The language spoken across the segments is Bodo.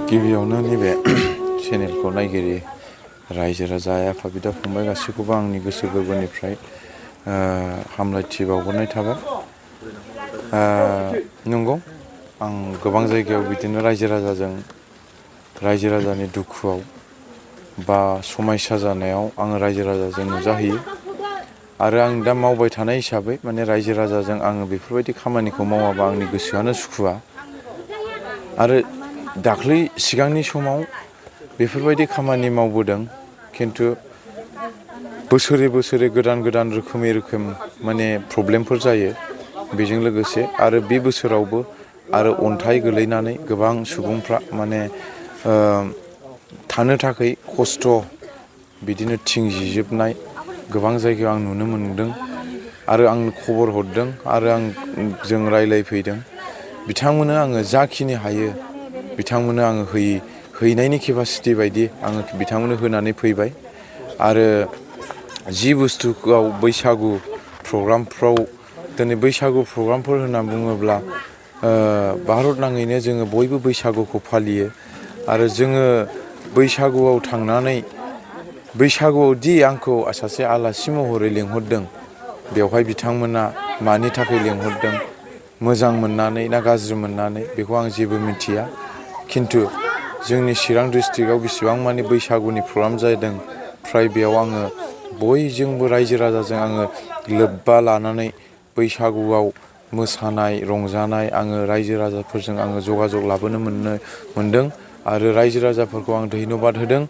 गिबियावनो नैबे चेनेलखौ नायगिरि रायजो राजा आइ आफा बिदा फंबाय गासैखौबो आंनि गोसो गोरबोनिफ्राय हामलायथि बावहरनाय थाबाय। नंगौ आं गोबां जायगायाव बिदिनो रायजो राजानि दुखुआव बा समायसा जानायाव आङो रायजो राजाजों नुजाहैयो आरो आं दा मावबाय थानाय हिसाबै माने रायजो राजाजों आङो बेफोरबायदि खामानिखौ मावाबा आंनि गोसोआनो सुखुवा आरो दाख्लै सिगांनि समाव बेफोरबायदि खामानि मावबोदों खिन्थु बोसोरे गोदान रोखोम माने प्रब्लेमफोर जायो बेजों लोगोसे आरो बे बोसोरावबो आरो अन्थाइ गोलैनानै गोबां सुबुंफ्रा माने थानो थाखाय खस्थ' बिदिनो थिं जिजोबनाय गोबां जायगायाव आं नुनो मोनदों आरो आं खबर हरदों आरो जों रायलायफैदों बिथांमोननो आङो जाखिनि हायो बिथांमोननो आङो हैनायनि केपासिटि बायदि आङो बिथांमोननो होनानै फैबाय आरो जि बुस्थुआव बैसागु प्रग्रामफ्राव दिनै बैसागु प्रग्रामफोर होनना बुङोब्ला भारत नाङैनो जोङो बयबो बैसागुखौ फालियो आरो जोङो बैसागुआव थांनानै बैसागुआव दि आंखौ सासे आलासि महरै लिंहरदों बेवहाय बिथांमोना मानि थाखाय लिंहरदों मोजां मोननानै ना गाज्रि मोननानै बेखौ आं जेबो मिथिया खिन्थु जोंनि चिरां डिस्ट्रिक्टआव बिसिबां मानि बैसागुनि प्रग्राम जादों फ्राय बेयाव आङो बयजोंबो रायजो राजाजों आङो लोब्बा लानानै बैसागुआव मोसानाय रंजानाय आङो रायजो राजाफोरजों आङो जगाजग लाबोनो मोनदों आरो रायजो राजाफोरखौ आं धन्यबाद होदों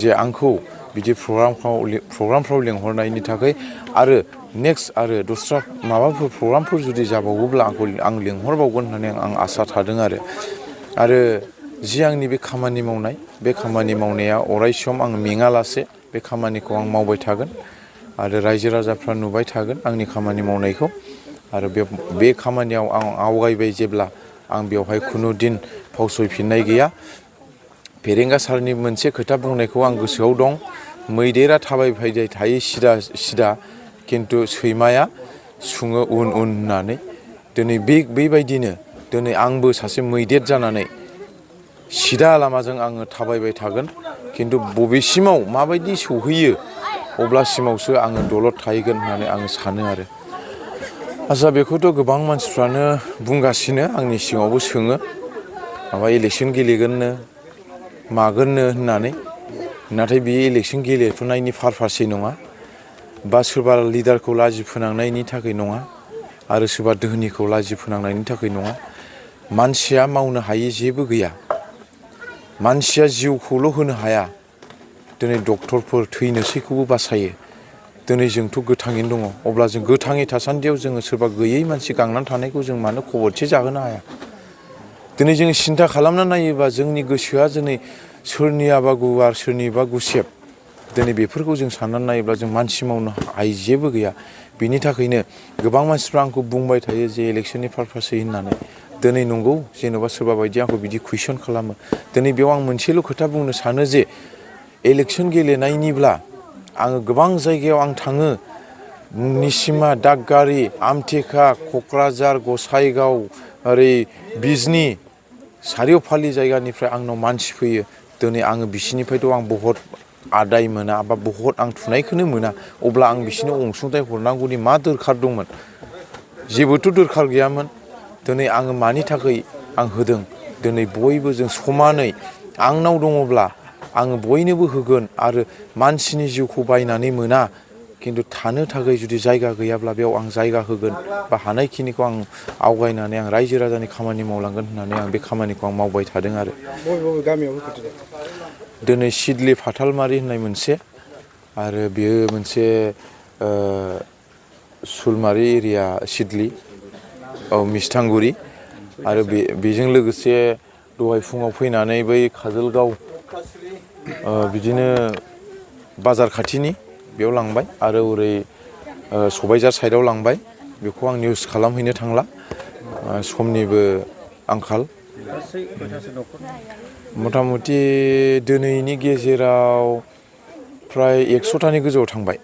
जे आंखौ बिदि प्रग्रामफ्राव लिंहरनायनि थाखाय आरो नेक्स्ट आरो दस्रा माबाफोर प्रग्रामफोर जुदि जाबावोब्ला आं लिंहरबावगोन होननानै आं आसा थादों आरो जि आंनि बे खामानि मावनाय बे खामानि मावनाया अराय सम आं मेङालासे बे खामानिखौ आं मावबाय थागोन आरो रायजो राजाफ्रा नुबाय थागोन आंनि खामानि मावनायखौ आरो बे खामानियाव आं आवगायबाय जेब्ला आं बेवहाय खुनु दिन फावसयफिननाय गैया फेरेंगा सारनि मोनसे खोथा बुंनायखौ आं गोसोआव दं मैदेरा थाबायबाय थायो सिदा खिन्थु सैमाया सुङो उन होननानै दिनै बेबायदिनो दिनै आंबो सासे मैदेर जानानै सिदा लामाजों आङो थाबायबाय थागोन खिन्थु बबेसिमाव माबायदि सौहैयो अब्लासिमावसो आङो दलद थाहैगोन होननानै आङो सानो आरो बेखौथ' गोबां मानसिफ्रानो बुंगासिनो आंनि सिगाङावबो सोङो माबा इलेक्सन गेलेगोननो मागोननो होननानै नाथाय बे इलेक्सन गेलेफुनायनि पारपासै नङा बा सोरबा लिडारखौ लाजि फोनांनायनि थाखाय नङा आरो सोरबा दोहोनिखौ लाजि फोनांनायनि थाखाय नङा मानसिया मावनो हायि जेबो गैया मानसिया जिउखौल' होनो हाया दिनै डक्टरफोर थैनोसैखौबो बासायो दिनै जोंथ' गोथाङैनो दङ अब्ला जों गोथाङै थासान्दियाव जोङो सोरबा गैयै मानसि गांनानै थानायखौ जों मानो खबरसे जाहोनो हाया दिनै जों सिन्था खालामना नायोबा जोंनि गोसोआ दिनै सोरनियाबा गुवार सोरनिबा गुसेब दिनै बेफोरखौ जों साननानै नायोब्ला जों मानसि मावनो हायि जेबो गैया बिनि थाखायनो गोबां मानसिफ्रा आंखौ बुंबाय थायो जे इलेक्सननि पारपासै होननानै दिनै नंगौ जेन'बा सोरबा बायदि आंखौ बिदि कुइसन खालामो दिनै बेयाव आं मोनसेल' खोथा बुंनो सानो जे इलेक्सन गेलेनायनिब्ला आङो गोबां जायगायाव आं थाङो निसिमा दागगारि आमथेखा क'क्राझार गसाइगाव ओरै बिजनि सारिय'फालि जायगानिफ्राय आंनाव मानसि फैयो दिनै आङो बिसिनिफ्रायथ' आं बहुद आदाय मोना बा बहुद आं थुनायखौनो मोना अब्ला आं बिसिनो अनसुंथाइ हरनांगौनि मा दरखार दंमोन जेबोथ' दरखार गैयामोन दिनै आङो मानि थाखाय आं होदों दिनै बयबो जों समानै आंनाव दङब्ला आङो बयनोबो होगोन आरो मानसिनि जिउखौ बायनानै मोना खिन्थु थानो थाखाय जुदि जायगा गैयाब्ला बेयाव आं जायगा होगोन बा हानायखिनिखौ आं आवगायनानै आं रायजो राजानि खामानि मावलांगोन होननानै आं बे खामानिखौ आं मावबाय थादों आरो बबे गामियाव होखो दिनै सिदलि फाथालमारि होननाय मोनसे आरो बेयो मोनसे सुलमारि एरिया सिदलि मिस्थांगुरि आरो बेजों लोगोसे दहाय फुङाव फैनानै बै काजलगाव बिदिनो बाजार खाथिनि बेयाव लांबाय आरो ओरै सबायझार साइडआव लांबाय बेखौ आं निउस खालामहैनो थांला समनिबो आंखाल मथा मथि दिनैनि गेजेराव फ्राय 100तानि गोजौआव थांबाय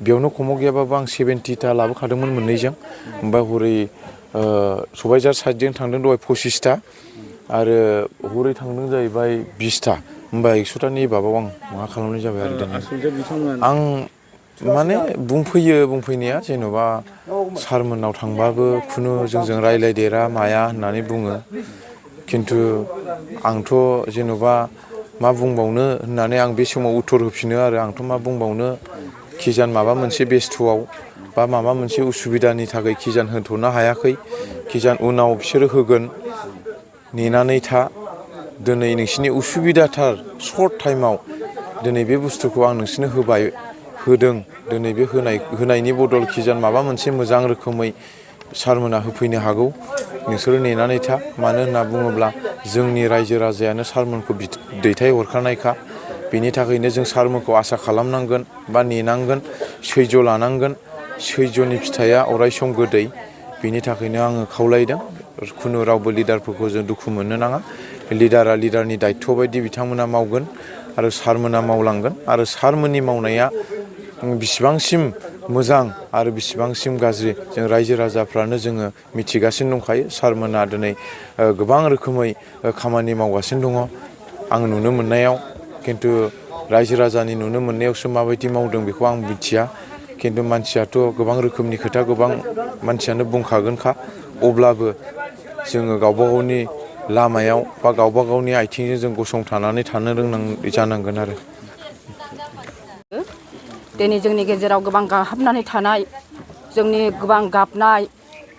बेयावनो खमाव गैयाबाबो आं 70ता लाबोखादोंमोन मोननैजों ओमफ्राय हरै सबायझार साइडजों थांदों दहाय 25ता आरो हरै थांदों जाहैबाय 20ता होमबा 100तानि बाबाव आं माबा खालामनाय जाबाय आरो दिनै आं माने बुंफैनाया जेन'बा सारमोननाव थांबाबो खुनु जोंजों रायलायदेरा माया होननानै बुङो खिन्थु आंथ' जेन'बा मा बुंबावनो होननानै आं बे समाव उत्तर होफिनो आरो आंथ' मा बुंबावनो खिजान माबा मोनसे बेस्थ'आव बा माबा मोनसे उसुबिदानि थाखाय खिजान होथ'नो हायाखै खिजान उनाव बिसोरो होगोन नेनानै था दिनै नोंसिनि उसुबिदाथार सर्ट टाइमाव दिनै बे बुस्थुखौ आं नोंसिनो होदों दिनै बे होनायनि बदल खिजान माबा मोनसे मोजां रोखोमै सारमोना होफैनो हागौ नोंसोरो नेनानै था मानो होनना बुङोब्ला जोंनि रायजो राजायानो सारमोनखौ दैथायहरखानायखा बेनि थाखायनो जों सारमोनखौ आसा खालामनांगोन बा नेनांगोन सैज्य लानांगोन सैज्यनि फिथाइया अरायसम गोदै बेनि थाखायनो आङो खावलायदों खुनु रावबो लिडारफोरखौ जों दुखु मोननो नाङा लिडारा लिडारनि दायथ' बायदि बिथांमोना मावगोन आरो सारमोना मावलांगोन आरो सारमोननि मावनाया बिसिबांसिम मोजां आरो बिसिबांसिम गाज्रि जों रायजो राजाफ्रानो जोङो मिथिगासिनो दंखायो सारमोना दिनै गोबां रोखोमै खामानि मावगासिनो दङ आं नुनो मोननायाव खिन्थु रायजो राजानि नुनो मोननायावसो माबायदि मावदों बेखौ आं मिथिया खिन्थु मानसियाथ' गोबां रोखोमनि खोथा गोबां मानसियानो बुंखागोनखा अब्लाबो जोङो गावबा गावनि लामायाव बा गावबा गावनि आथिंजों जों गसंथानानै थानो जानांगोन आरो दिनै जोंनि गेजेराव गोबां गाहाबनानै थानाय जोंनि गोबां गाबनाय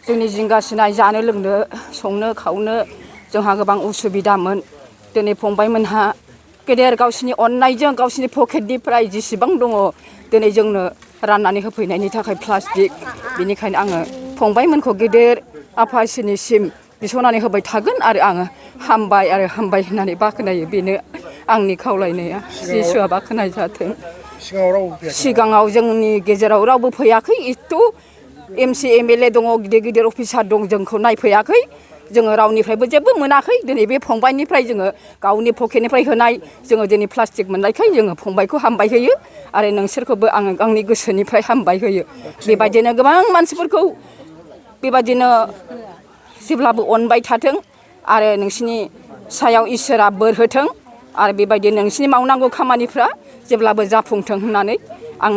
जोंनि जिंगासिनाय जानो लोंनो संनो खावनो जोंहा गोबां उसुबिदामोन दिनै फंबायमोनहा गेदेर गावसिनि अननायजों गावसिनि पकेटनिफ्राय जेसेबां दङ दिनै जोंनो राननानै होफैनायनि थाखाय प्लास्टिक बेनिखायनो आङो फंबायमोनखौ गेदेर आफा इसोरनिसिम बिस'नानै होबाय थागोन आरो आङो हामबाय होननानै बाख्नायो बेनो आंनि खावलायनाया जिसुआ बाख्नाय जाथों सिगाङाव जोंनि गेजेराव रावबो फैयाखै एथ' MC MLA दङ गिदिर गिदिर अफिसार दं जोंखौ नायफैयाखै जोङो रावनिफ्रायबो जेबो मोनाखै दिनै बे फंबायनिफ्राय जोङो गावनि पकेटनिफ्राय होनाय जोङो दिनै प्लास्टिक मोननायखाय जोङो फंबायखौ हामबाय होयो आरो नोंसोरखौबो आङो आंनि गोसोनिफ्राय हामबाय होयो बेबायदिनो गोबां मानसिफोरखौ बेबायदिनो जेब्लाबो अनबाय थाथों आरो नोंसिनि सायाव इसोरा बोर होथों आरो बेबायदि नोंसिनि मावनांगौ खामानिफ्रा जेब्लाबो जाफुंथों होननानै आं